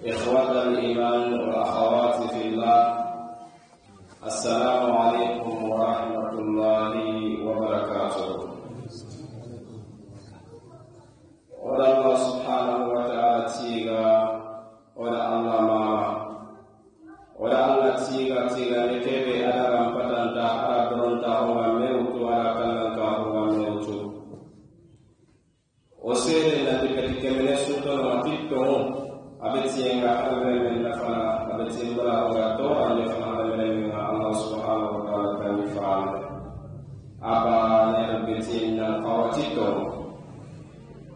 إخوة الإيمان والأخوات في الله، السلام عليكم ورحمة الله وبركاته. ودا الله سبحانه وتعالى تيغا ودا الله ما ودا الله تيغا تيغا لكيبي أدغم فتنتا أدغم تاهوغا ميوتو أدغم تاهوغا ميوتو وسيري نتي كمene suntono atitto abetienga albe men nafana abetienga ora to alle fana men Allah subhanahu wa ta'ala kan faal aba ne abetienga qawatito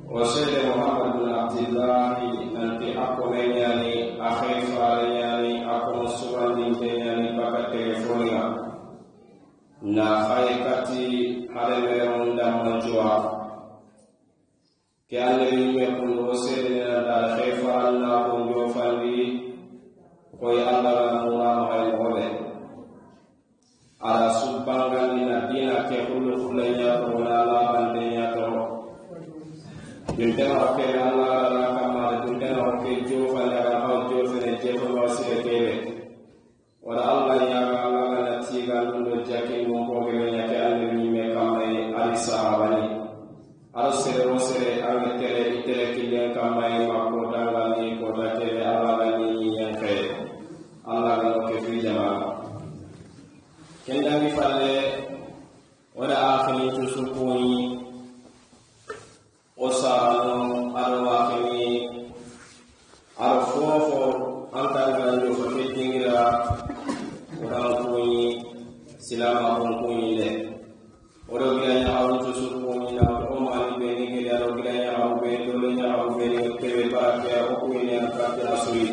وسيد محمد بن عبد الله nanti aku menyani akhir farenyani aku musuhan dinyani pakai telefonia na khaykati hale undam manjua ke annabi me kun osede na khayfa Allah kun jofandi koy Allah mura may mole ala subbangan na dina ke kullu kulanya to la la bandenya to juntena ke Allah la kama juntena ke jofandi ala haw jofene jefo wasire kebe wala Allah ya Allah na tiga ndo jake mo ko ke nya ke annabi me kamay ali sahabani ala sere o sere ange tere itere killen kamay makko dangani ko dakele ala gani yanke Allah ga ke fi jama kendangi falle wala akhiri tusukuni o sarano ala wakini ala fofo anta ganjo fo ke dingira wala kuni silama bon kuni le odo gilanya awun tusukuni na o mali be ni gele ado gilanya awu be dole nya awu be ni kebe barake o kuni na kati asui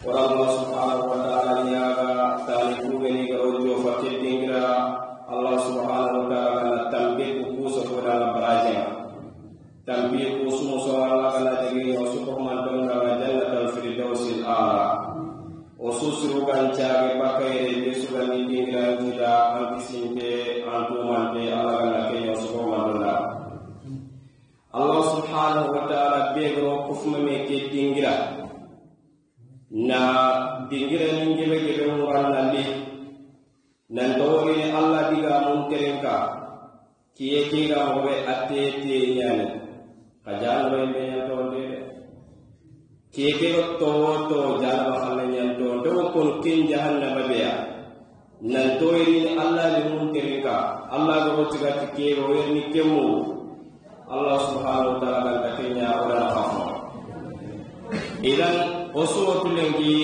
wala Allah subhanahu wa ta'ala niaga tani kube ni garo fa ke dingira Allah subhanahu wa ta'ala na tambe ku kuso ko dala baraje tambe ku sumo so Allah kana degi o su ko man don na jannatul firdausil a'la o susuru kan caage bakayre be sugani dingira juda antisinte antumante Allah kana ke o su ko man don Allah subhanahu wa ta'ala be gro kufma me ke dingira na dingira ni ngebe gebe muranna li nan tawri Allah diga mun terenka kiye kiga mobe atete nyani kajan be be tonde kiye ke to to jalba khalle nyan to do kon kin jahannama beya nan tawri Allah li mun terenka Allah go tiga kiye go yerni kemu Allah subhanahu wa ta'ala ban takenya ora khafa idan osuwo tulengi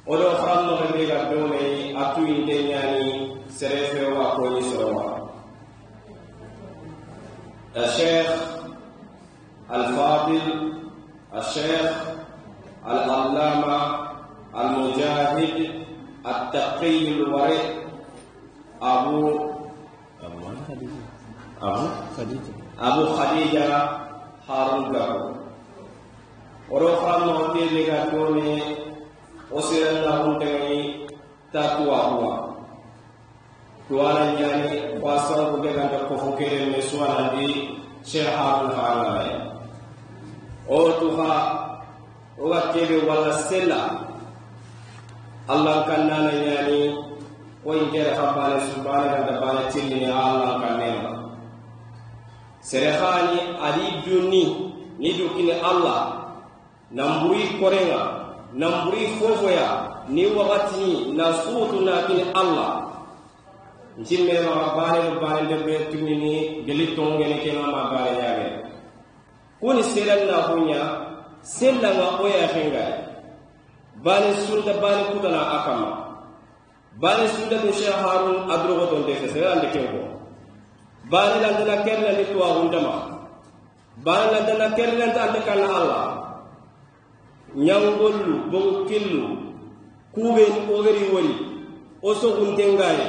odo xaranno be ga dome atu inde nyani serefe wa ko ni sorowa الشيخ الفاضل الشيخ العلامة المجاهد التقي الورع أبو خديجة هارون غابو oro xaranno ke be ga dome osiranna huntengani ta tuwa huwa tuwana ñani xasanku ke ganta kofo kere me suwanandi Cheikh Harun xangalaye o tuxa oga kebe walla sella Allah kannana ñani koyin kere xa bane su bane ganta bane tillini a Allah kannema sere xani adi dunni ni dukini Allah namburi korenga namburi fofoya ni wakati na suutu na kini Allah njimme ma baare baare de be tunini geli tongene ke ma baare yaage kuni selan na hunya sella nga oya khenga bale sunda bale kutana akama bale sunda de Cheikh Harun adrogo ton de selan de kenko bale landana kerna ni tuwa hundama bale landana kerna ta kan Allah ñangollu bonkillu kuɓeni ogeri wori o soguntengaye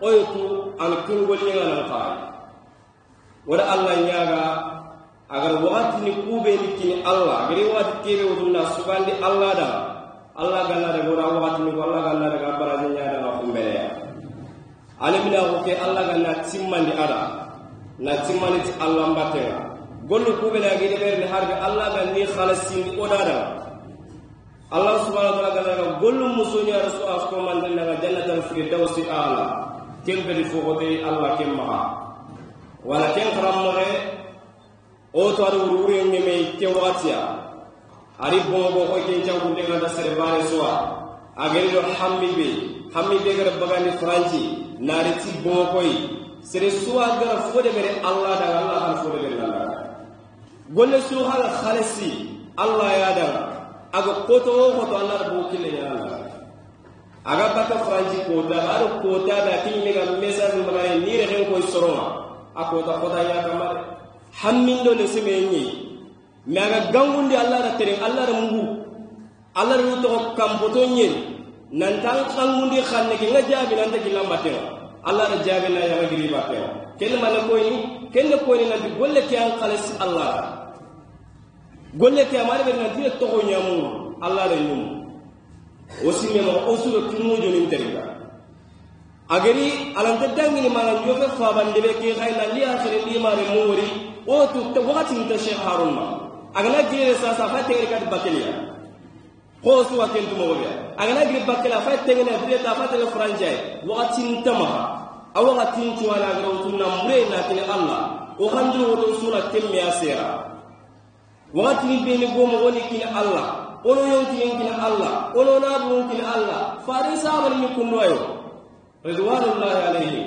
oyetu an kingolñenganan xaay wara Allah ñaga agar waxatini kuɓeni kini Allah agari waxati kebe wotunna sugandi Allah da Allah ganna daga wora waxatini ko Allah ganna daga baraje ñadanga xumbeleya ani mina ko ke Allah ganna timmandi ada na timmandi ti Allah mbattenga Gollu kubele agi de berni harbe Allah ga ni khalasin odada Allah subhanahu wa ta'ala ga gollu musonya rasul asko man daga jannatul firdausi ala kem beri fogote Allah kem maha wala kem kharamore o to ar wuri ngeme ke watiya ari bongo ko ken changu de ga serbane suwa ageri do hammi be gara bagani franci nari ti bongo koy sere suwa gara fode bere Allah daga Allah han fode bere Allah golle su hala khalisi Allah ya daga aga koto koto Allah bo kille ya Allah aga baka franci kota aro kota da tin mega message magane ni re ko soroma akota kota ya kamare hammin do le semenyi me aga gangundi Allah da tere Allah da mungu Allah da to kamboto nyen nan tan kangundi khanne ki ngajabi nan ta kilambatewa Allah da jabi na ya giri batewa ken man koyni ken koyni nan golle ki an khalis Allah golle ki amare be nan dire to nyamu Allah da nyum osime ma osuro tumo jonin terika ageri alanta dangini mana jofe faban debe ke khayna li akhir li mare mori o tu te wakati ta Cheikh Harun ma agana gire sa sa fa tegere kat bakelia ko su waken tu mo be agana gire bakela fa tegere dire ta fa tegere franjay wakati ntama awakati tuwana agara tu na mure na tene Allah o khandru woto sura temme asera wakati ni be ni gomo woni kini Allah ono yonki kini Allah ono nabu kini Allah farisa wal mi kunwayo ridwanullahi alayhi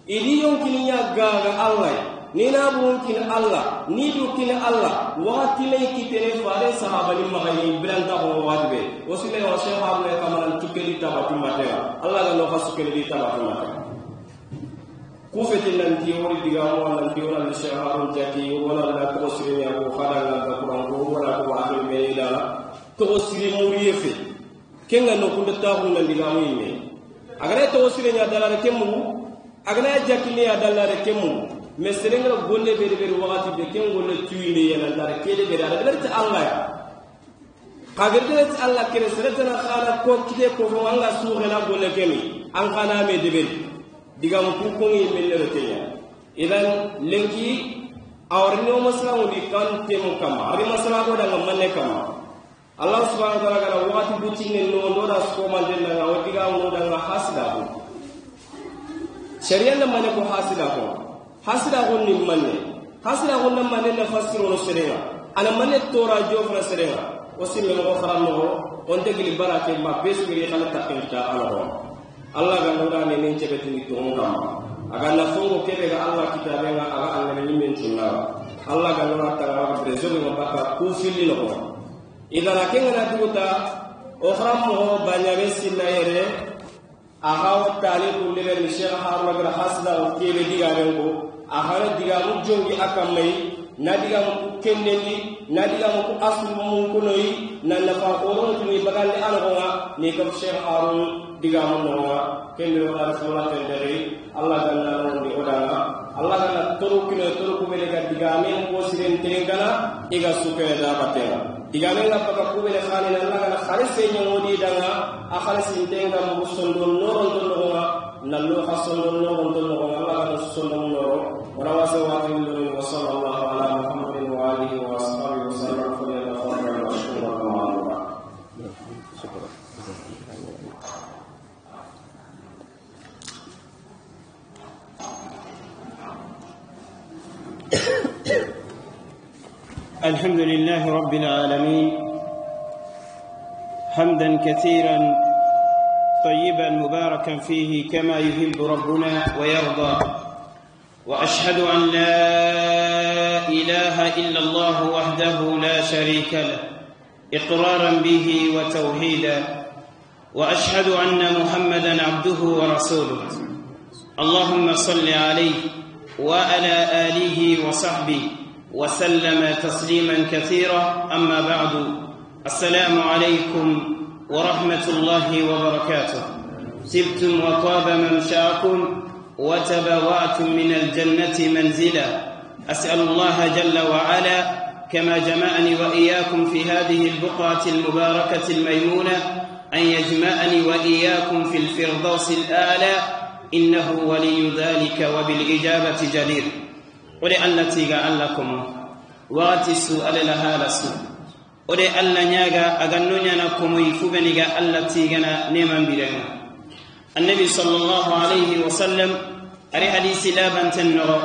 idi yonkini nya gaga Allah ni nabu kini Allah ni du kini Allah wakati lay kitene fare sahaba ni magayi bilanta ko wajibe wasile wa sheikh Harun kamaran tukeli tabatu matera Allah ga no khasukeli tabatu matera ku fete nanti wori diga mo nanti wala ni Cheikh Harun jaki wala la to sire ya ko khada la ko Quran ko wala ko akhir me ila to sire muriye fe kenga no kunda ta ko nan diga mo yimme agana to sire nya dalare kemu agana jaki ne ya dalare kemu mais serenga golle be be wakati be ken golle tuile ya nan dare kede be dare be ta Allah ya kagerde ta Allah kere seretana khana ko kide ko fo anga suure na golle kemi an khana me deberi digam ku kongi mellero tenya idan lenki awrino masala di kan temu kama ari masala ko daga manne kama Allah subhanahu wa ta'ala gara wakati butinne no ndora so mande na o digam no daga hasida ko sharia na manne ko hasida ko hasida ko ni manne hasida ko na manne na fasiro no sharia ana manne tora jofra sharia o simme mo kharam no on tegli barake ma besu giri khala takinta ala Allah ga nora ne nen cebe tini to ngam aga na fongo kebe ga Allah kitabe ga aga Allah ni men tunna Allah ga nora ta ga prezo ga baka ku fili no idan akenga na duta o khram mo banyabe sinna yere aga o tali kullere ni Cheikh Harun ga hasda o kebe diga rengo aga diga mu jongi akamai na diga mu kennendi na diga mu aslu mu konoyi na nafa ko tuni bagalli algonga ni kam Cheikh Harun diga mu nonga kenni wala rasulullah tendere Allah ganna non di odanga Allah ganna toru kino toru kubele ga diga men ko siren tengana iga sukere da batena diga men ga paka kubele khani Allah ganna khalise nyodi danga a khalise tenga mu sondo noron do nonga nallo khasondo noron do nonga Allah ganna sondo noro wala wasallallahu wa sallallahu ala muhammadin wa alihi wa ashabihi wa sallam fa شكرا. الحمد لله رب العالمين، حمدا كثيرا طيبا مباركا فيه كما يحب ربنا ويرضى، واشهد ان لا اله الا الله وحده لا شريك له اقرارا به وتوحيدا، واشهد ان محمدا عبده ورسوله. اللهم صل عليه وعلى اله وصحبه وسلم تسليما كثيرا. اما بعد، السلام عليكم ورحمه الله وبركاته. سبتم وطاب ممشاكم وتبوأتم من الجنة منزلا. أسأل الله جل وعلا كما جمعني وإياكم في هذه البقعة المباركة الميمونة أن يجمعني وإياكم في الفردوس الأعلى، إنه ولي ذلك وبالإجابة جدير. ولأن تيغا لكم Wakati su ale la hala su ode alla nyaga aga nonya komoy fubeniga alla tigana neman birenga annabi sallallahu alayhi wa sallam ari hadisi laban tanro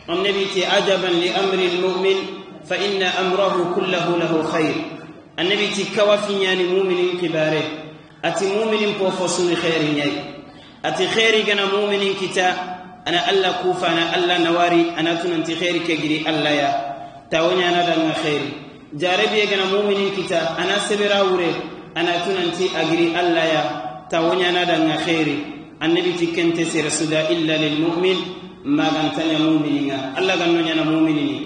annabi ti ajaban li amri almu'min fa inna amrahu kullahu lahu khair annabi ti kawafinyani mu'minin kibare ati mu'minin po fosuni khairi nyai ati khairi gana mu'minin kita ana alla kufa ana alla nawari ana tunanti khairi kegiri alla ya tawonya na danga khairi jarabi gana mu'minin kita ana sebera wure ana tunanti agiri alla ya tawonya na danga khairi annabi tikente sere suda illa lil mu'min magantanya mu'mininga alla gannonya na mu'minini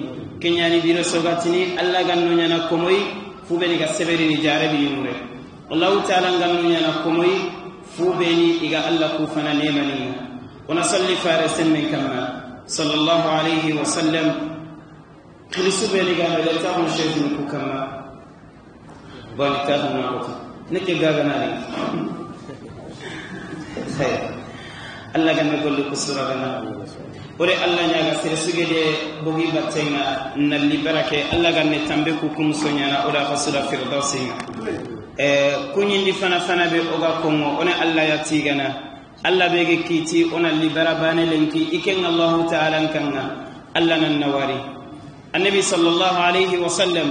kenyani biro sogatini alla gannonya na komoy fubeni ga seberi ni jarabi yumre Allah ta'ala gannonya na komoy fubeni iga alla kufana nemani wa nasalli farisin min kama sallallahu alayhi wa sallam khilisu beni ga melata on shaytan ku kama balika na ko nake gaga na ni khair alla ganna golli kusura gana ore alla nyaga sere sugede bogi battenga nalli barake alla ganne tambe ku kum sonyana oda khasura firdausinga kunyindi fana fana be oga kongo ona alla ya tigana alla bege kiti ona liberabane lenki iken Allah ta'ala kanga alla nan nawari annabi sallallahu alayhi wa sallam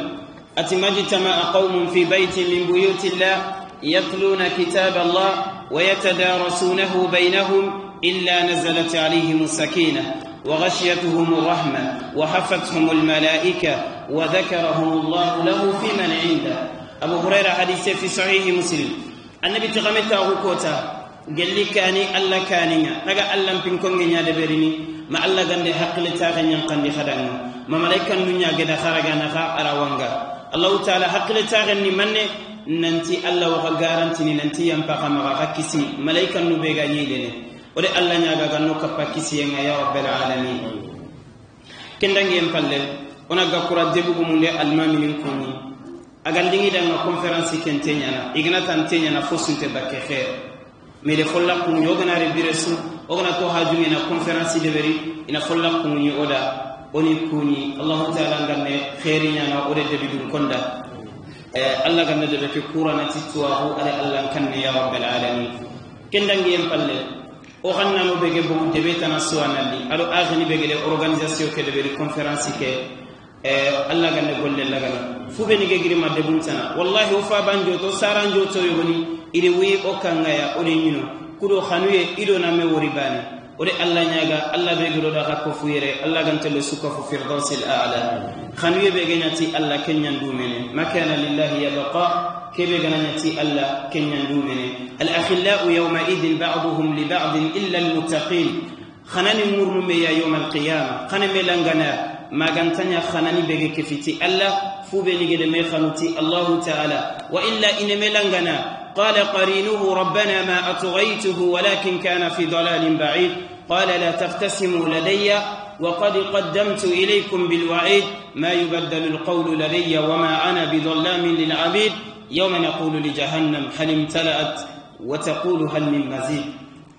atimajtama qaumun fi baytin min buyutillah yatluna kitab Allah wa yatadarasunahu bainahum إلا نزلت عليهم السكينة وغشيتهم الرحمة وحفتهم الملائكة وذكرهم الله له في من عنده. أبو هريرة حديث في صحيح مسلم النبي تغمتا غوكوتا قال لي كاني ألا كانينا نغا ألا بينكم نيا دبرني ما ألا غندي حق لتاغن ينقندي خدانا ما ملائكة نيا غدا خرغانا خا أراوانغا الله تعالى حق لتاغن مني ننتي ألا وغارنتني ننتي ينبغى مغا كيسي ملائكة نوبيغا نيدني ode alla nyaga ganno kappa kisiyenga ya rabbal alamin kendangi en palle ona gakura debugu munde almaminin koni agandingi danga conférence ken tenyana igna tan tenyana fosunte bakke khair mais le folla kun yogana re biresu ogana to hajumi na conférence de beri ina folla kun ni oda oni kuni allah ta'ala ganne khairi nyana ode debi dum konda alla ganne de be qur'ana titwa ala alla kanne ya rabbal alamin kendangi en palle o xanna no bege bogu debe tana suwanalli ado axini bege de organisation ke deberi conférence ke alla ganne golle lagana fubeni ge girima debun tana wallahi o fa banjo to saranjo to yogoni ide wi o kangaya ode ñino kudo xanuye ido na me wori bane ode alla ñaga alla bege do daxa ko fuyere alla gantele suka fu firdausil a'la xanuye bege ñati alla kenñan dumene ma kana lillahi yabqa كيف جنتي ألا كن يندومني الأخلاء يومئذ بعضهم لبعض إلا المتقين خناني مرمي يوم القيامة خنمي لنغنا ما جنتني خناني بيجي كفتي ألا فوبني قد خنوتي الله تعالى وإلا إن ملنغنا قال قرينه ربنا ما أطغيته ولكن كان في ضلال بعيد قال لا تختصموا لدي وقد قدمت إليكم بالوعيد ما يبدل القول لدي وما أنا بظلام للعبيد يوم نقول لجهنم هل امتلأت وتقول هل من مزيد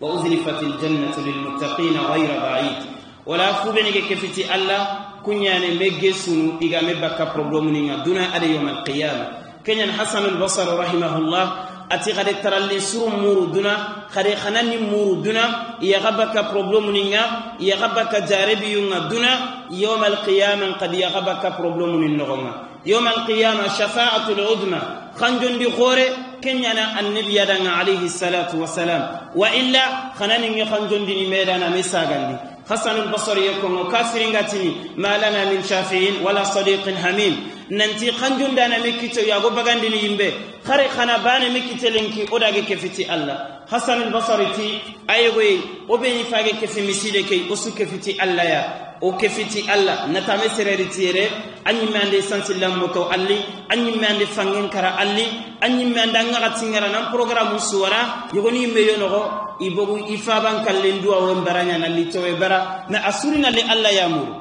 وأزلفت الجنة للمتقين غير بعيد ولا فوبني كفتي الله كنيان مجسون إيغا مبكا بروبلومنيا دون أدي يوم القيامة كنيان حسن البصري رحمه الله أتي غادي ترالي سر مورو دونا غادي خناني مورو دونا يغبك بروبلومنيا يغبك جاربيون دونا يوم القيامة قد يغبك بروبلومني نغما يوم القيامة شفاعة العظمى خنجون دي خوري كنيانا النبي دانا عليه الصلاة والسلام وإلا خناني خنجون دي ميدانا مساغاندي حسن البصري يكون كافرين غاتني ما لنا من شافعين ولا صديق حميم ننتي خنجون دانا مكيتو ياغو باغاندي يمبي خري خنا بان مكيتلنكي اوداغي كفتي الله حسن البصري تي ايغوي وبني فاغي كفي مسيده كي اوسو كفتي الله يا o kefiti alla natame sereri tiyere anyimme ande sansillam moto alli anyimme ande fangen kara alli anyimme ande angaka tingara nan programme suwara yogoni yimme yonogo ibogu ifaban kallen duwa won baranya nalli towe bara na asurina li alla yamuru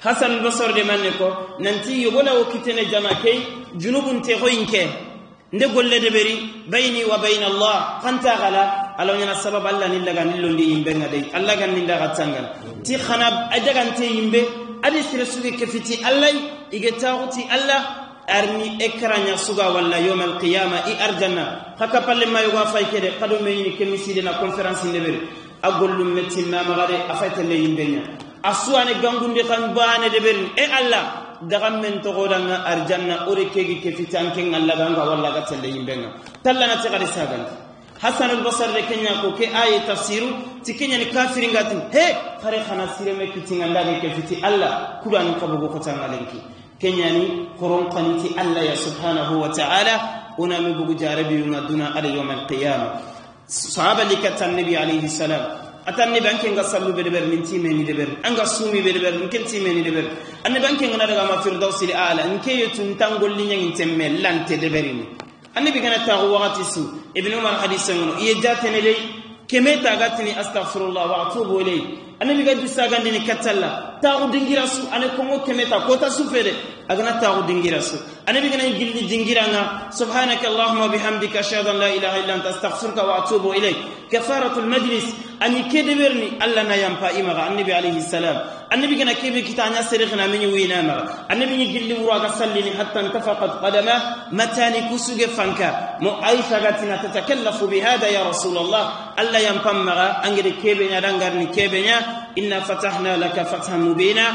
hasan al-basri de manne ko nanti yogola o kitene jama kay junubun te hoyinke nde golle de beri bayni wa bayna allah khanta gala alaw nyana sabab alla ni laga ni londi yimbe ngade alla gan ni daga tangal ti khana ajagan te yimbe adi sere suge kefiti Allah ige taxuti Allah arni ekranya suga walla yawm alqiyama i arjanna khaka palle mayo ga fay kede kado meni kemiside na conférence ndebere agollu metti mamagade afaytele yimbenya asuane gangundi kan baane deberin e Allah daga men togodanga arjanna ore kegi kefiti anken Allah ganga walla gatelle yimbenga tallana tegade sagan Hasan al-Basri kenya ko ke ayi tafsiru tikenya ni kafirin gatin he khare khana sireme kitinga ndage kefiti Allah kuran kabugo ko tangalenki kenya ni koron qaniti Allah ya subhanahu wa ta'ala una mi bugu jarabi nga duna ala yawm al-qiyamah sahaba likatan nabi alayhi salam atanni banke nga sallu be deber min timeni deber anga sumi be deber min timeni deber anni banke nga daga ma firdausi al-a'la nke yetun tangol linyang temme lante deberini annabi kana tagu waqti su ibn umar hadith ngono iye jatene ley kemeta gatini astaghfirullah wa atubu ilayh annabi ga dusagandini katalla tagu dingira su ane kongo kemeta kota su fere agana tagu dingira su annabi kana gilli dingira nga subhanaka allahumma bihamdika ashhadu an la ilaha illa anta astaghfiruka wa atubu ilayk kafaratul majlis ani kedeberni alla na yampa imaga annabi alayhi salam annabi kana kebe kitanya serikhna meni wina maga annabi ni gilli wura ga sallini hatta intafaqat qadama matani kusuge fanka mo aisha gatina tatakallafu bihada ya rasulullah alla yampam maga angede kebe nya dangarni kebe nya inna fatahna laka fathan mubina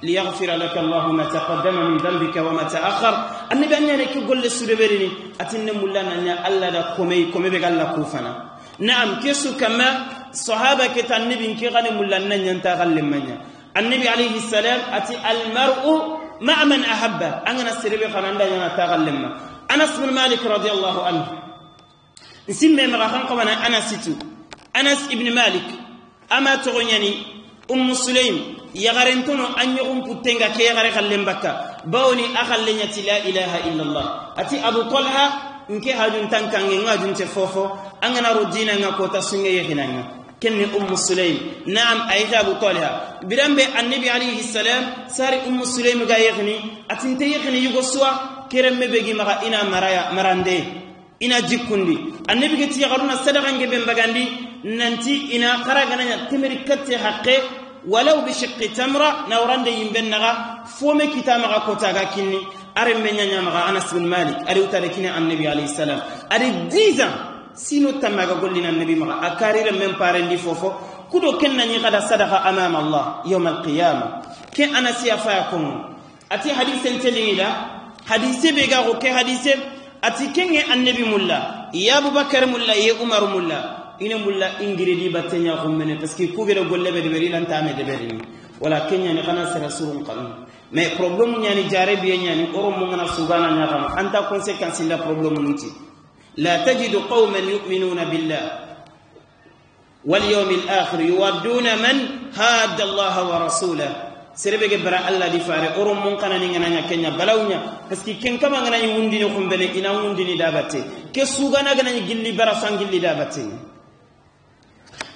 ليغفر لك الله ما تقدم من ذنبك وما تأخر النبي أن يلك يقول للسودبرني أتن مولانا أن الله دا كومي كومي بك الله كوفنا نعم كيسو كما صحابة كتا النبي كي غني مولانا ينتغل لمن النبي عليه السلام أتي المرء مع من أحبه أنا السربي خنان دا ينتغل لما أنس بن مالك رضي الله عنه نسمي مغاخان قوانا أنس أنس ابن مالك أما تغنيني أم سليم يغارنتونو أن يغم بوتنغا كي يغاري خلين بكا باوني أخلين يتي لا إله إلا الله أتي أبو طلحة نكي هاجون تنكا نغاجون تفوفو أنغنا ردينا نغاكوتا سنغي يخنانا كني أم سليم نعم أيها أبو طلحة برنبي النبي عليه السلام ساري أم سليم غا يغني أتنتي يغني يغسوا كرم بيجي مغا إنا مرايا مراندي إنا جيكوندي النبي كتي يغارونا صدقا نجبن بغاندي ننتي إنا قرغنا تمري كتي حقي ولو بشق تمرة نوران دي يمبنغا فومي كتامغا كوتاغا كيني أرم بنيا أنس بن مالك أري وتركنا النبي عليه السلام أري 10 سينو تماغا قول لنا النبي مغا أكارير من بارين دي فوفو كدو كنا نغدا صدقة أمام الله يوم القيامة كي أنس يفاكم أتي حديث تليني حديث بيغاغو كي حديث أتي كنغي النبي مولا يا أبو بكر مولا يا عمر مولا ina mulla ingiridi batenya gommene parce que kubere golle be deberi lan tame deberi wala kenya ni kana sera surun qanu mais problème nyani jare biye nyani oro mo ngana sugana nya kama anta conséquence la problème nuti la tajidu qauman yu'minuna billah wal yawmil akhir yuwadduna man hadda Allah wa rasulahu serebe ge bara Allah di fare oro mon kana ni ngana nya kenya balawnya parce que ken kama ngana ni wundini khumbene ina wundini dabate ke sugana gana ni gilli bara sangilli dabate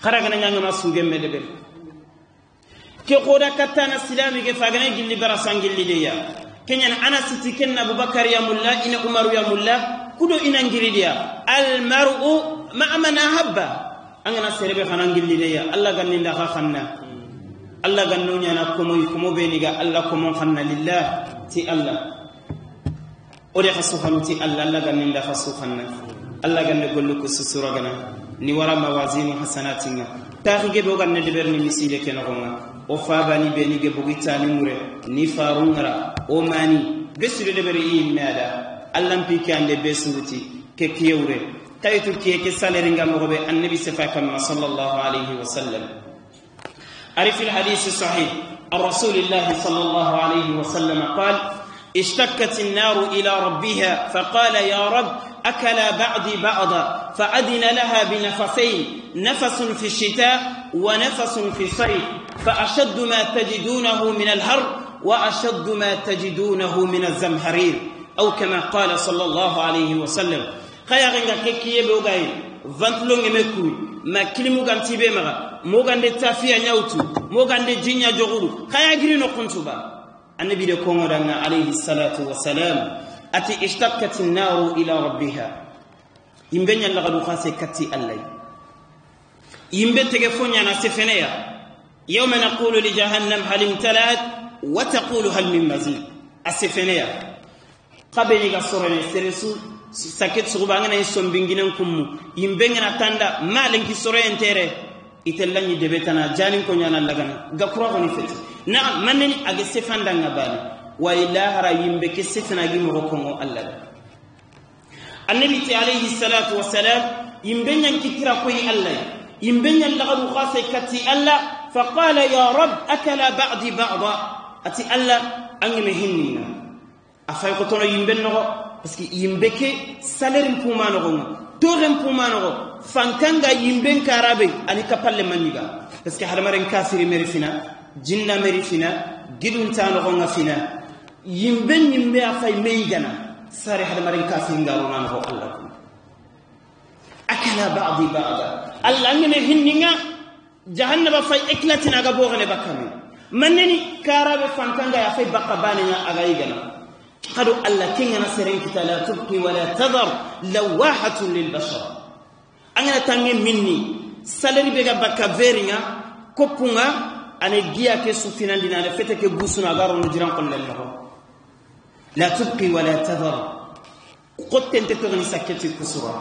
خرجنا نعم سوجم مدبر كقولا كتانا سلامي كفاجنا جلي برسان جلي ليا كنيان أنا ستكن أبو بكر يا ملا إن عمر يا ملا كلو إن انجليا المرء مع من أحب أنا سرب خنان جلي ليا الله غني لها خنا الله غنوني أنا كمو كمو بينيجا الله كمو خنا لله تي الله أوري خسو تي الله الله غني لها خسو خنا الله غني يقول لك سسورة غنا ni wara mawazinu hasanatinga taxige be ganne deberni misile ke noxonga o fabani be ni ge bugitani mure ni farungara o mani besure deberi i yimme ada allan pi ke ande be suruti ke kiyewre tawitu kiye ke salaire nga moxoɓe annabi sefa kamma sallallahu alayhi wa sallam ari fi lhadisi sahih an rasulillahi sallallahu alayhi wa sallam qal اشتكت النار إلى ربها فقال يا رب أكل بعضي بعضا فأذن لها بنفسين نفس في الشتاء ونفس في الصيف فأشد ما تجدونه من الحر وأشد ما تجدونه من الزمهرير أو كما قال صلى الله عليه وسلم خيارنغا كيكيه بوغاي فانتلون مكوي ما كلمو غانتي بمغا موغاندي تافيا نياوتو موغاندي جينيا جوغورو خياغري نو كنتوبا النبي دي كومودانا عليه الصلاة والسلام أتي اشتكت النار إلى ربها يمبنيا لغدو خاسي كتي الله يمبن تليفونيا ناسفنيا يوم نقول لجهنم هل امتلأت Wa taqulu hal min mazid asefeneya qabeni ga sorone seresu saket suguba ngana sombinginen kummu yimbe ngana tanda malenki soroyen tere itellanyi debetana janin ko nyana lagana ga kura ko ni feti na maneni aga sefanda ngabani wa ilahara yimbe ke sefana gi mo ko ngo Allah annabi ti alayhi salatu wassalam yimbe nyan kitira koy Allah yimbe nyan lagadu khase kati Allah faqala ya rab akala ba'di ba'da ati Allah angime hinnina afay ko tono yimbe no parce que yimbe ke salaire mpuma no toren mpuma no fankanga yimben karabe ani kapalle maniga parce que hadamaren kafiri meri fina jinna meri fina gidun tano gonga fina yimben yimbe afay meygana sare hadamaren kafiri ngaro nan ko Allah akala ba'di ba'da Allah ngene hinninga jahannaba fay eklatina ga bogane bakami maneni karabe fankanga ya fay bakabane nya aga yigana قالوا الله كنا سرين لا تبقي ولا تذر لواحة للبشر أنا تاني مني سالري بيغا بكا فيرينا كوبونا أنا جيا كسو فيناندينا أنا فتك بوسنا غارو نجران قل لهم لا تبقي ولا تذر قد تنتظرني سكتي كسرة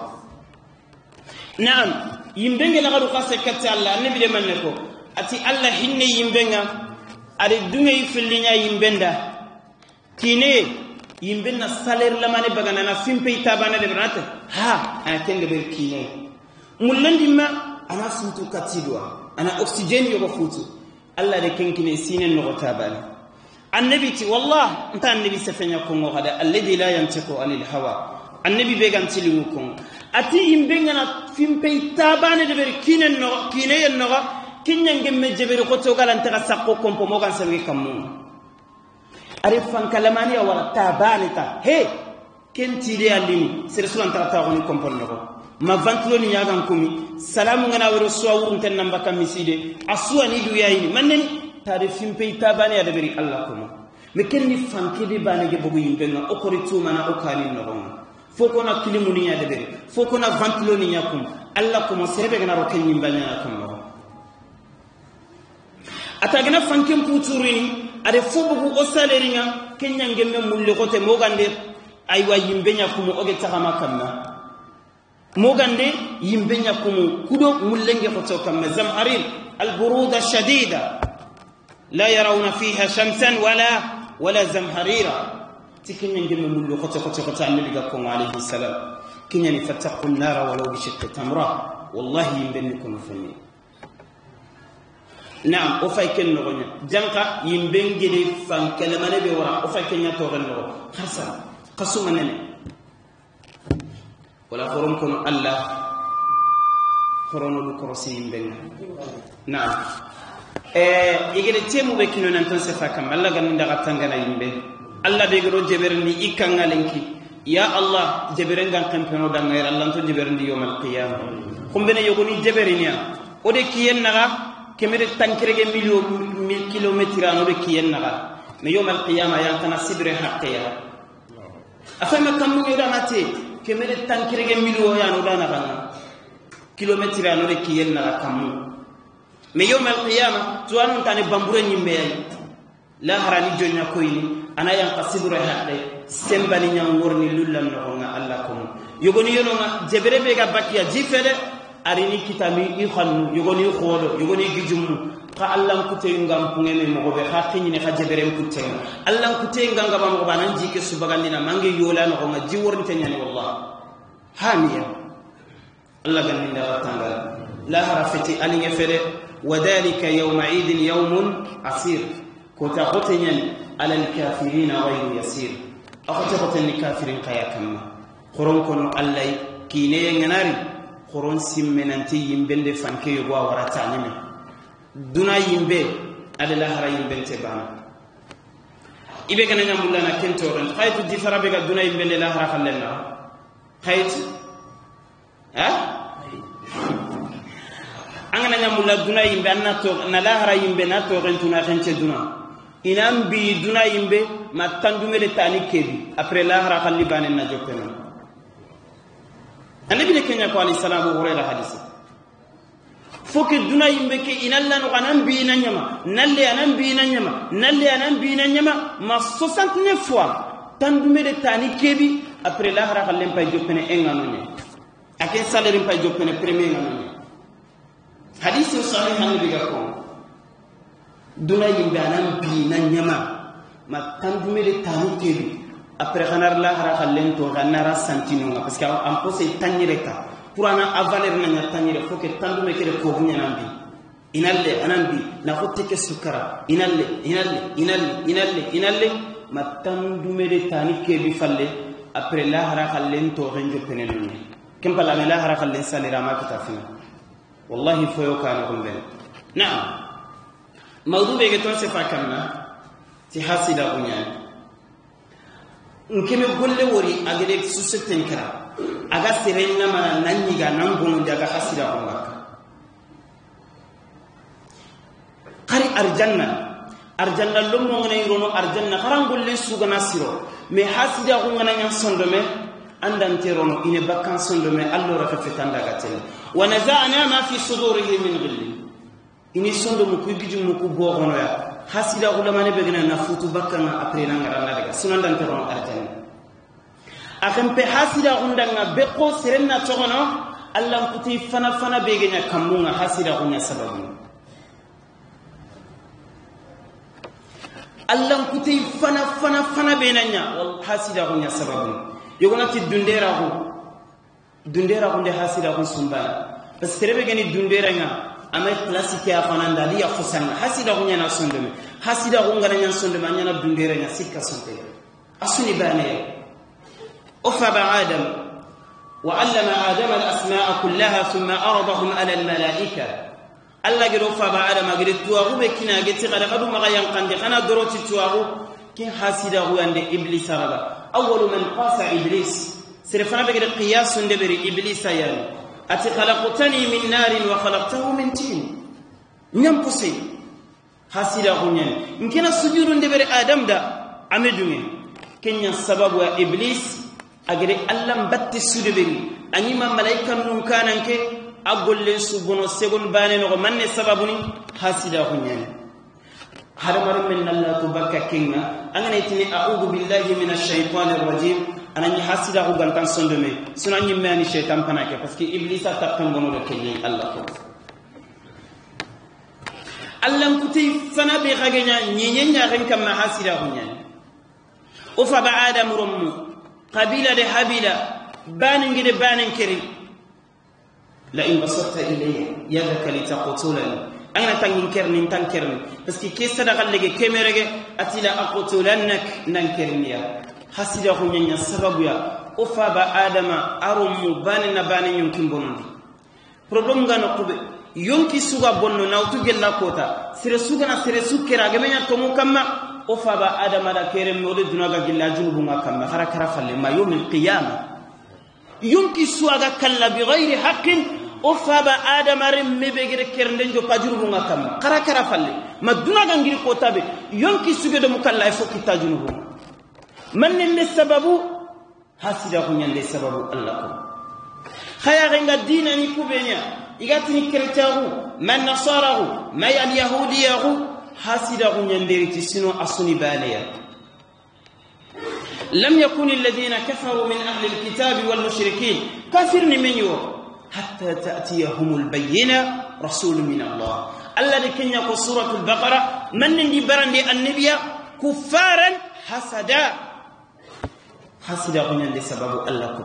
نعم يمبنغ لغادو خاصة كتي الله النبي لمن نكو أتي الله هني يمبنغ أري دنيا يفلنيا يمبندا كيني yimbe na salaire lamane bagana na fimpe tabana de brate ha ana kenga bel kine mulandi ma ana futu katidwa ana oxygène yogo futu Allah de kenkine sinen no tabana annabi ti wallah anta annabi sefenya ko ngada alladhi la yantiqu anil hawa annabi be gan tilimu ko ati yimbe ngana fimpe tabana de bel kine no kine en no kinyange me jeberi ko to galan ta sakko kompo mo gan sabi kammu arifan kalamani wala tabanita he kenti de alini sere sulan ta ta goni kompon no ma ventilo ni yagan kumi salamu ngana wero suwa wurun tan namba kam miside asuwa ni du yayini mannen ta de fimpe tabani ya de beri Allah kuma me kenni fanke de banege bogu yimbe nga okori tuma na okani no foko na kilimu ni ya de beri foko na ventilo ni yakum Allah kuma serebe ngana ro ken yimbe nya kam no atagana fanke mputurini ade fobugu o saleringa kenyange me mulle kote mogande aywa yimbe nya kumu oge taxama kamma mogande yimbe nya kumu kudo mullenge xoto kamma zamharin alburuda shadida la yarawna fiha shamsan wala zamharira tikenyange me mulle xoto xoto xoto annabi ga ko alayhi salam kenyani fattaqu an-nara walau bi shiqqi tamra wallahi yimbe ni kono fenni نعم وفايكن نغني جانكا يمبنجلي فان كلمه بي ورا وفايكن يا توغن نغو خرسا قسم نني ولا خرم كن الله خرون الكرسي يمبن نعم يجري تيمو بكينو نانتون سفا كم الله غن ndaga tangana yimbe Allah be goro jeberni ikanga lenki ya Allah jeberengan kampeno danga ya Allah to jeberndi yawmal qiyamah kumbene yogoni jeberiniya ode kiyen naga kemere tankirege milio kilometre ano de kiyen naga me yawm alqiyama ya tana sibre haqqiya afama kamu yoda mate kemere tankirege milio ya no dana kana kilometre ano de kiyen naga kamu me yawm alqiyama tuanu tane bambure nyimbe ay la harani jonya koyni ana yan qasibure haqqe sembani nyam worni lullam no nga Allah ko yogoni yononga jebere be ga bakiya jifede arini kitami i xannu yogoni xodo yogoni gijummu xa Allah kute ngam pungeme mo be xa xiñine xa jeberem kute Allah kute ngam ngam mo ba nan jike subagandina mange yola no nga jiwornte nyani wallah hamiya Allah ganni la tanga la harafati alinge fere wadalika yawma eid yawmun asir kota khote nyani ala alkafirin ghayru yasir akhote khote ni kafirin qayakam qoron kono Allah kine nganari qoron simmenanti yimbende fanke yogo warata nyime duna yimbe adala hara yimbente bana ibe kana nyamulla na kentoren khaytu difara be ga duna yimbende la hara khallenna khaytu ha angana nyamulla duna yimbe anna to na la hara yimbe na to rentuna khence duna inam bi duna yimbe ma tandume de tani kebi après la hara khalli banen na jokkena annabi ne kenya ko alayhi salamu hurayra hadisi Faut que duna yimbe ke inalla no anan bi ina nyama nalle anan bi ina nyama nalle anan bi ina nyama ma 69 fois tandume de tani kebi après lahara xalem pay joppene engano ne aken salaire pay joppene premier engano ne hadith sahih annabi ga ko duna yimbe anan bi ina nyama ma tandume de tani kebi après xanar lahara xalem to xanara santino parce que am posé tanyireka pour ana avaler na nya tanyire faut que tandume kere ko bunya nambi inalle anambi na xotte ke sukara inalle inalle inalle inalle inalle ma tandume de tani ke bi falle après la hara xallen to renjo penelu ni kem pala me la hara xallen salira ma kita fina wallahi foyo kana gumben na'am mawdu be ke ton se fa kamna ti hasida bunya nkeme golle wori agede suseten kara aga serenna mana nanniga nangono daga hasida ko ngaka qari arjanna arjanna lommo ngana yirono arjanna xarangolle sugana siro mais hasida ko ngana nyan sondome andanterono ine bakkan sondome allo rafa fetanda gatel wa naza'na ma fi sudurihim min ghilli ini sondomo ku gijum ku bogono ya hasida ko lamane be gana na futu bakkan après nangara daga sunandanterono arjanna akampe hasida undanga beko serenna togono allah kuti fana fana begenya kamunga hasida unya sababu allah kuti fana fana fana benanya wal hasida unya sababu yogona ti dundera ko dundera ko de hasida ko sumba parce que terebe geni dundera nga amay place ki afana ndali ya fosanga hasida unya na sondome hasida ungana nya sondome anya na dundera nya sikka sonte asuni bane أفب آدم وعلم آدم الأسماء كلها ثم أرضهم على الملائكة الله قال أفب آدم قال تواغو بكنا قلت غدا غدو مغيان قندي أنا دروتي تواغو كن حاسده عند إبليس ربا أول من قاس إبليس سرفنا بقى قياس دبري إبليس يعني أتي خلقتني من نار وخلقته من تين نمبسي حاسده يعني إن كان السجود دبري آدم دا أمدوني كن السبب إبليس agere allah batte sudeberi anima malaika nun kananke agolle subono segon bane no manne sababuni hasida hunyani hadamar min allah to bakka kinga angana itini a'udhu billahi minash shaitanir rajim anani hasida ko gantan sondome sunani mani shaitan panake parce que iblisa takkan gono do kenyi allah ko allah kuti fana be khagenya nyinya ren kam hasida hunyani ufa ba adam rummu قبيلة لهابيلة بانن قد بانن كري لئن بسطت إلي يدك لتقتلني أنا تنكرني تنكرني بس كي صدق لك كاميرا أتلا أقتلنك ننكرني حسيدا خنيا السبب يا أفا آدم أرم بانن بانن يمكن بونندي problème ga nokube yonki suga bonno nawtu gella kota sere suga na sere sukera gemenya tomu kamma ofa adama da kere mode dunaga gilla junubu ma kamma khara kara falle ma yawmil qiyamah yonki suga kalla bi ghairi haqqin ofa adama remme be gere kernde jo pajunubu ma kamma khara kara falle ma dunaga ngiri kota be yonki suga do mukalla e fokita junubu man ne sababu hasida ko nyande sababu allah ko khaya nga dina ni kubenya igatini chrétienru man nasararu may al yahudiyaru hasida ko nyanderi ti sino asuni baliya lam yakun alladhina kafaru min ahli alkitab wal mushrikin kafirni min yu hatta ta'tiyahum albayyina rasul min allah alladhi kenya ko suratul baqara man ndi barandi annabiya kuffaran hasada hasida ko nyande sababu allah ko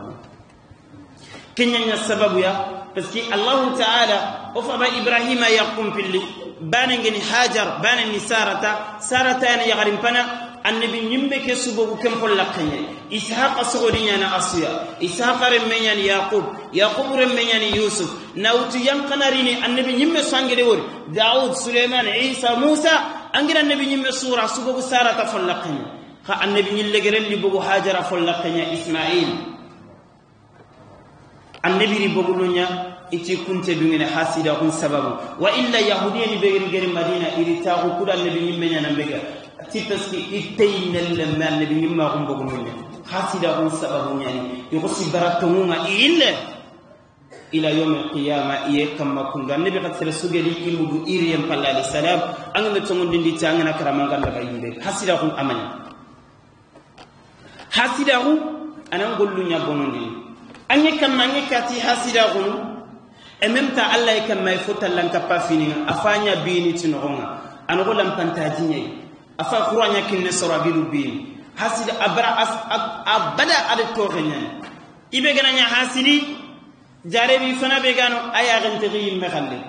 kenya sababu ya parce que Allah ta'ala ofa ba Ibrahima yaqum pilli banangeni Hajar banani Sarata Sarata yana yagarim pana annabi nyimbe ke subogu kem pol lakanye Ishaq sogodi nyana Asiya Ishaq remme nyani Yaqub Yaqub remme nyani Yusuf nawtu yankanarini annabi nyimbe sangede wori Daud Suleiman Isa Musa angira annabi nyimbe sura subogu Sarata fol lakanye kha annabi nyille gerelli bogu Hajara fol lakanye Ismail annabi ri bogulunya iti kunte dungene hasida kun sababu wa illa yahudiyani be geri madina iri taaxu kuda annabi ñimmenya na mbega ti parce que iteyinelle me annabi ñimma kun bogulunya hasida kun sababu ñani yogo si baratongunga ille Ila yawm alqiyama iye kamma kundu annabi qad sere sugedi imudu iriyem palla alayhi salam angame tongondindi ta angana karamanga daga yinde hasida ku amanya hasida ku anan gollu nya bonondi anye kamma anye kati hasida ku en même temps Allah e kamma e fota lanka pa fini afanya bini tinogonga anogo lampantaji nyai afa qur'anya kinne sora bidu bini hasida abra abada ade toxenya ibe gananya hasidi jarebi fana be gano aya gantigi yimme xalle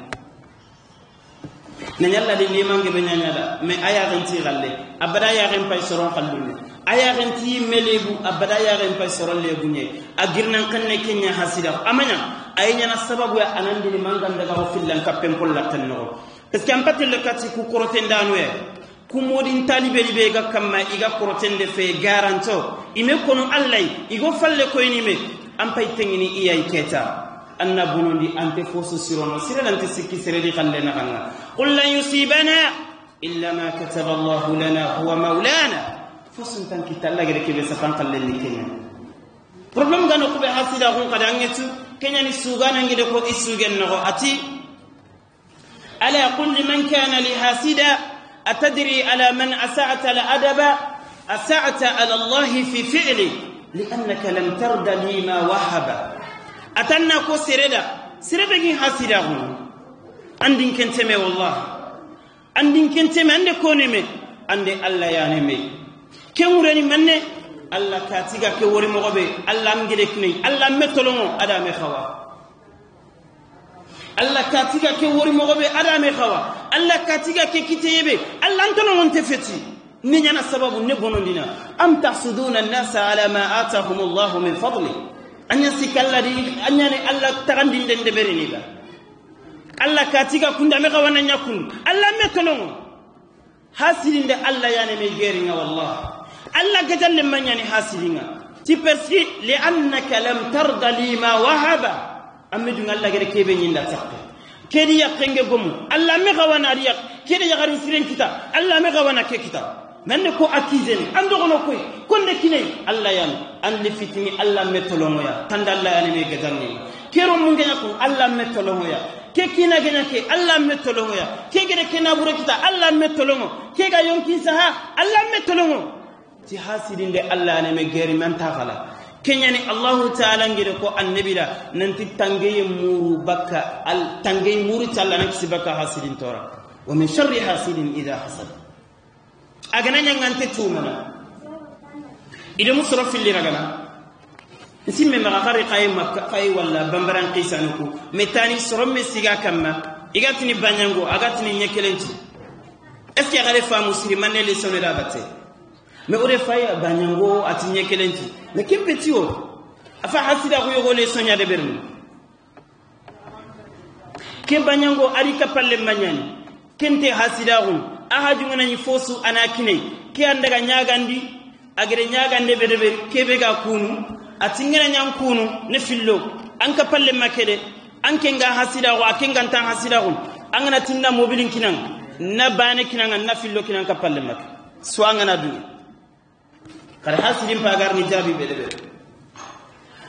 na ñalla di limange be ñañada mais aya ganti xalle abada ya gen pay soron xallunne aya ganti yimme lebu abada ya gen pay soron lebu ñe a girnan xanne kenya hasida amaña ay ñana sababu ya anandi limangan daga o fillan kappen polla tan noxo parce que an patel kati ku korotendanu ye ku modin talibeli be ga kamma iga korotende fe garanto ime kono allay igo falle koyni me an pay tengini iyay keta anna bunundi ante fosu sirono siralante sikki seredi xalle naxanga qul lan yusibana illa ma kataba allahu lana huwa maulana fosun tan kitta alla gede kebe safan xallenni kenya problème gano kuɓe hasida xun xada angetu keñani suganangede ko i sugen noxo ati ala qul liman kana li hasida atadri ala man asa'ta la adaba asa'ta ala allahi fi fi'li liannaka lam tarda li ma wahaba atanna ko sereda serebe gi hasida hu andin kenteme wallahi andin kenteme ande koneme ande alla yaneme kemureni manne alla katiga ke wori mogobe alla amgede kinai alla metolongo ada me khawa alla katiga ke wori mogobe ada me khawa alla katiga ke kiteyebe alla antolongo ntefeti ni ñana sababu ne bonondina am tahsuduna an-nasa ala ma atahum Allah min fadli anya sikalla di anya ne alla tagandin den de berini ba alla katiga kunda me kawana nyakun alla me tolongo hasilinde alla yani me geringa wallah alla gajalle manyani hasilinga ti persi li annaka lam tarda li ma wahaba amidu alla gere kebe nyinda takke kedi yakenge gomu alla me kawana ari yak kedi yagarin siren kita alla me kawana ke kita men ko accusé ando kono koy konde kinay alla yan andi fitini alla metolongo ya tanda alla yani me gajanni kero mun genya ko alla metolongo ya ke kina genya ke alla metolongo ya ke gere kena bure kita alla metolongo ke ga yonkin saha alla metolongo ti hasidinde alla yani me geri man ta khala kenyani allah ta'ala ngire ko annabila nanti tangeye muru bakka al tangeye muru talla nan kisibaka hasidin tora wa min sharri hasidin idha hasad agana ñangante tumana ida musoro filli ragana nsimme maxa xari xaye makka xaye walla bambaran xisanuku mais tani soro me siga kamma igatini bañango agatini ñekelenti est ce que xare famu siri manne leçon da batte mais ore fay bañango ati ñekelenti mais ken peti o afa hasida xu yogo leçon ña deberni ken bañango ari kapalle mañani kente hasida xun aha jungana ni fosu anakine ke andaga nyagandi agere nyagande bedebe kebe ga kunu atingana nyam kunu ne fillo an ka palle makede an kenga hasida ko akenga tan hasida ko an ngana tinna mobilin kinan na bane kinan na fillo kinan ka palle mak so an ngana du kar hasidin pagar ni jabi bedebe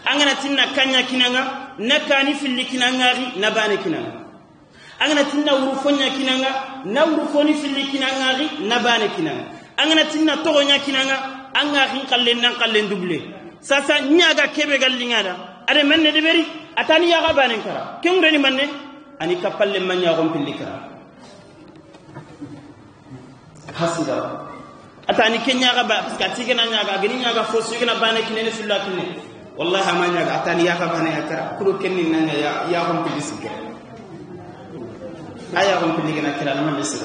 an ngana tinna kanya kinanga na kani filli kinanga na bane kinanga angana tinna wurufonya kinanga na wurufoni filli kinanga na bane kinanga angana tinna togonya kinanga anga hin kallen nan kallen double sasa nyaga kebe gallingada are manne de beri atani yaga banen kara kemreni manne ani kapalle manya gom pilli kara hasida atani kenya ga ba parce que atigena nyaga gini nyaga fosu gina bane kinene filla kinne wallahi ma nyaga atani yaga bane akara kuro kenni nanya ya ya gom pilli sikka aya gom pilli gina kira man lesu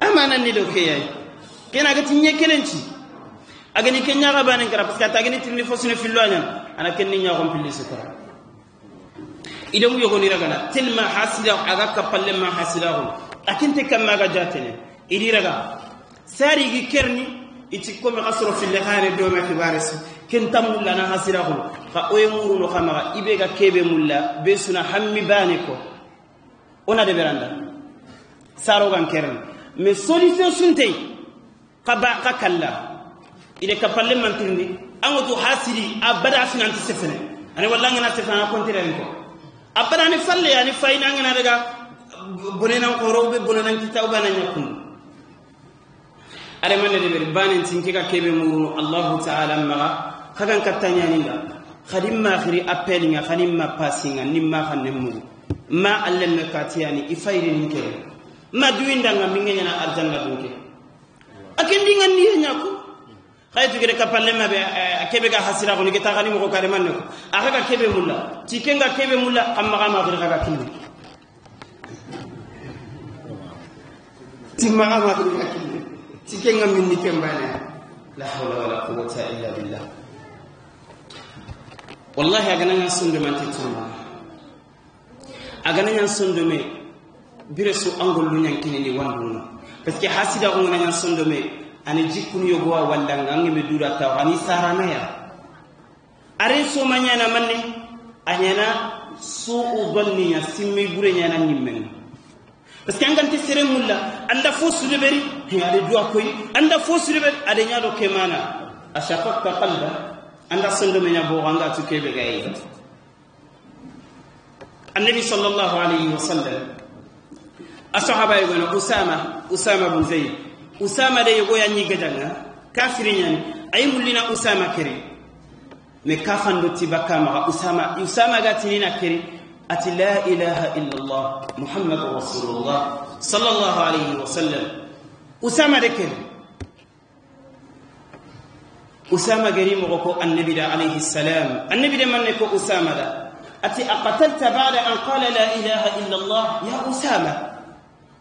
amana ni do ke yayi kena ga tinye kelenci agani kenya ga bane kara parce que atagani tinni fosu ne fillo anya ana kenni nya gom pilli sikka idan yogoni ragana telma hasida aga kapalle ma hasida ho akinte kamma ga jatene idi raga sari gi kerni iti ko mi khasro fil khare do ma kibares ken tamulla na hasida ho fa oy muru no khama ibe ga kebe mulla be suna hammi bane ko ona de beranda saro gan kerni mais solution sunte qaba qakalla ide kapalle man tindi angoto hasidi abada finanti sefene ani walla ngana sefana kontire ko Abada ni falle ani fayna ngana daga bonenan ko be bonenan kitaw bana nyakun are man de be banen tinke ka kebe muru Allah ta'ala ma kagan katanya ninga khadim ma khiri appelinga khadim ma passinga nimma khanne muru ma allen no katiyani ifayri ninke ma duinda nga minga na arjanna dunke akendi ngani nyako khaytu gede kapalle ma be kebe ga hasira ko ni geta khani mo ko kare man ko aka ka kebe mulla tikenga kebe mulla amma ga ma khiri ka kinni timma ma khiri ka kinni tikenga minni kembane la hawla wala quwwata illa billah wallahi agana nya sunde man tituma agana nya sunde me bire su angol lu nyankini ni wandu parce que hasida ko ngana nya sunde me ani jikkun yogo walla ngangi me dura taw ani sarana ya are so manyana manne anyana su'u dhanni ya simmi bure nyana nyimmen parce que angante sere mulla anda fo sudeberi ade duwa koy anda fo sudeberi ade nyaado kemana ashaqqa qalba anda sondo me nyabo anga tu kebe gay annabi sallallahu alayhi wasallam asahaba yego usama bin zaid usama de yogo yanni gadanga kafiri nyani ay mullina usama kere me kafando tibaka ma usama gatinina kere ati la ilaha illa allah muhammadur rasulullah sallallahu alayhi wasallam usama de kere usama gari mo ko annabi da alayhi salam annabi de manne ko usama da ati aqatalta ba'da an qala la ilaha illa allah ya usama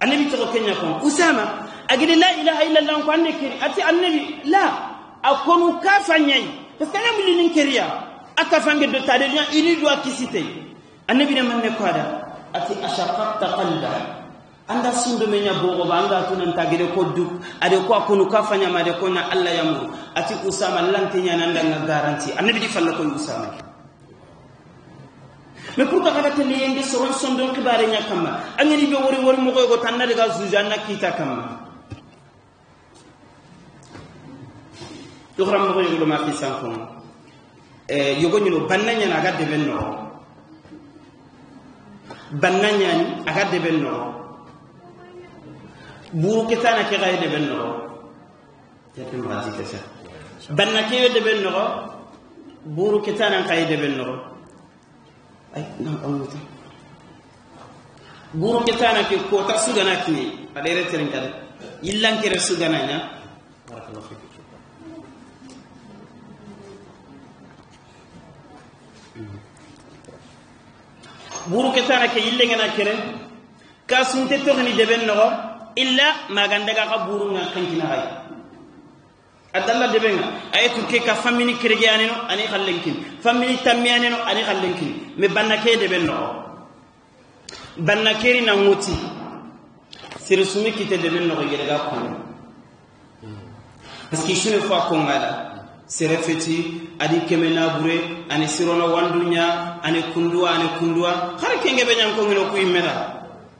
annabi to kenya ko usama agide la ilaha illa allah ko anne kiri ati annabi la akonu kafanyai parce que namuli nin kiriya akafange do tade nya ini do akisite annabi ne manne ko ada ati ashaqaqta qalba anda sundo menya bogo ba anga tunan tagide ko duk ade ko akonu kafanya ma de ko na allah yamu ati usama lante nya nanda nga garanti annabi di falla ko usama mais pourquoi kada tele yenge soron sondon kibare nya kamma angani be wori wori mo ko tan na daga zujanna kita kamma yoxram mo yogo ma fi sanko yogo ñino banna ñana aga deben no banna ñani aga deben no buru ketana ke gay deben no te ma di kesa banna ke deben no buru ketana kay deben no ay na awuta buru ketana ke ko ta sugana kini adere teren kade illan kere sugana nya barakallahu fik buru ketana ke ille ngana kere ka sunte toxni deben noxo illa magandaga xa buru nga kankina xay adalla debenga ayetu ke ka famini kerege aneno ani xallenkin famini tammi aneno ani xallenkin mais banna ke deben noxo banna keri na ngoti sere sumi kite deben noxo yerega kono parce que sune fois kongala sere feti adi keme nabure ani sirono wandunya ani kundua har kenge be nyanko ngino ku imera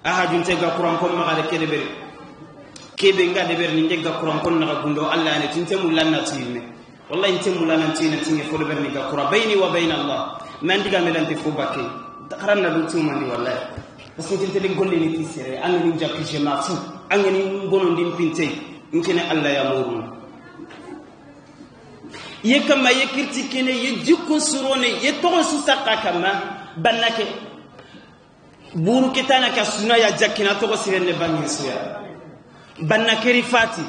aha junte ga Qur'an ko ma ga kebe bere kebe nga de bere ni ga Qur'an ko na gundo Allah ani tinte mulanna time wallahi inte mulanna tine tinge fo bere ni ga Qur'an bayni wa bayna Allah man diga melante fo bakke xaran na du tumani wallahi parce que tinte de golle ni tisere angani jakki je ma fu angani bonon dim pinte nkene Allah ya muru ye kama ye kirtikene ye jikku surone ye togon su sakka kama bannake buru ketana ka suna ya jakina togo sirene bangi suya bannake rifati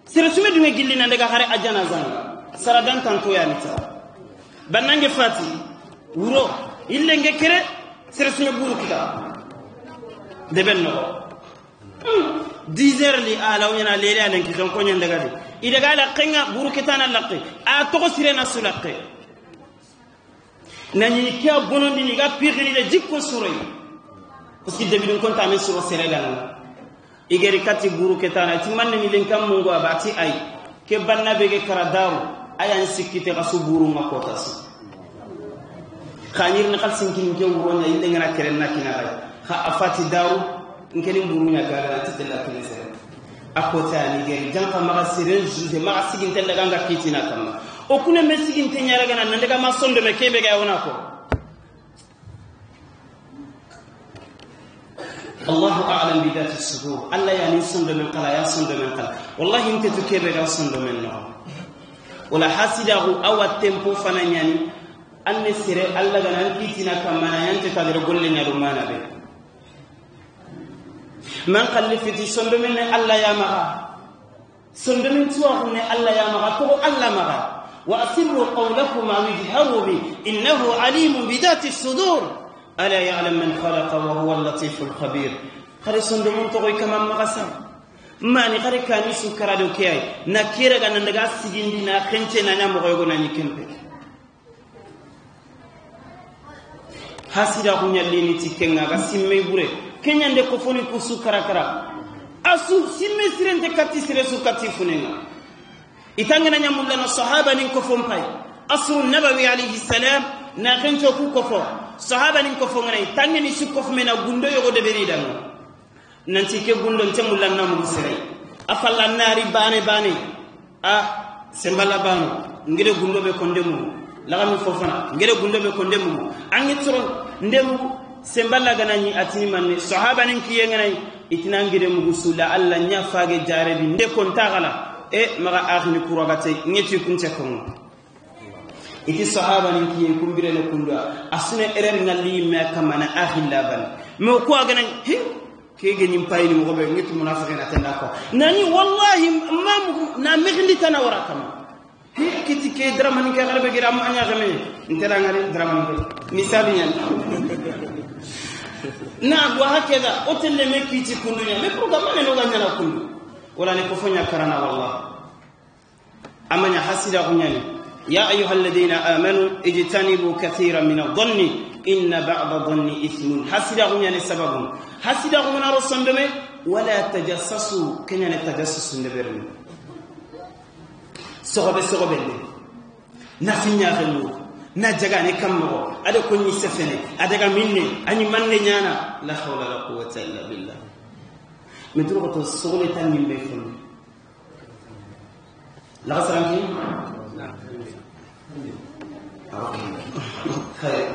sire sume dunge gillina ndaga hare ajana zanga saradan tanto ya nita bannange fati wuro illenge kere sire sume buru kita deben no 10 heures li ala wona lele anen ki kon konyen daga de idaga la qinga buru ketana laqi a togo sirena sulaqi nani ki bonondi ni ga pirni de jikko suroy parce que debi dun konta men suro serega na igeri kati buru ketana ti manne ni lenkam mungo abati ay ke banna bege karadaru ayan sikkite gasu buru makota su khanir ni khal sinkin ke wuro nya ille ngana kerenna kina ay kha afati daru nkeni buru nya gaga ti tella kine sere akota ni geri janka maga sere juge maga siginte daga nga kitina kamma o kune me siginte nyara gana nan daga ma sondo me kebe ga wona ko الله أعلم بذات الصدور الله يعني صند من قلا يا صند من قلا والله انت تكبر صند من نغم ولا حاسده أو التمبو فنانياني أن سر الله غنان كيتنا كمان ينت قادر قول لنا رمانا به من قال في صند من الله يا مغا صند من تواهن الله يا مغا تو الله مغا وأسروا قولكم أو اجهروا به إنه عليم بذات الصدور ألا يعلم من خلق وهو اللطيف الخبير خري صندوق تغوي كمان مغسا ماني خري كاني سكرا دوكياي نكيرا غانا ندغا سيجندي نا خنتي نا نمغو يغنا ني كيمبي hasida kunyalini tikenga ga simme bure kenyande ko foni ku sukara kara asu simme sirente kati sire su kati funenga itangana nyamulla na sahaba nin ko fompay asru nabawi alayhi salam na khencho ku ko fo sahaba nin ko fo ngana itangani su ko mena gundo yogo de beri dango nanti ke gundo ntemulla na mu sire afalla nari bane bane a sembala bano ngire gundo be konde mu lagami fofana ngere gundo be konde mu angi tsoro ndemu sembala ganani atini manne sahaba nin kiye ngana itina ngire mu gusula alla nya fage jarebi nde kontagala e maga akhini kuragate ngeti kunte kongo iti sahaba nin kiye kumbire ne kunda asune erer ngalli me kamana akhilla ban me ko agana he kege nyim payni mo gobe ngeti munafiqina tanda ko nani wallahi mam na migndi tana wara kama he kiti ke dramani ke garbe gira am anya game ntera ngari dramani ke misali nyan na wa hakeda otelle me kiti kundunya me programme ne no ganya kundu wala ne ko fonya karana wallah amanya hasida kunyani يا أيها الذين آمنوا اجتنبوا كثيرا من الظن إن بعض الظن إثم حسد غنيان السبب حسد غنيان رسندمي ولا تجسسوا كنا نتجسس النبرن صغب صغب اللي نفنيا غلو نجعاني كم مرة أدا كوني سفني أدا مني أني مني نانا لا حول ولا قوة إلا بالله مدرقة الصغل تاني بيفهم لا غسران فيه خير.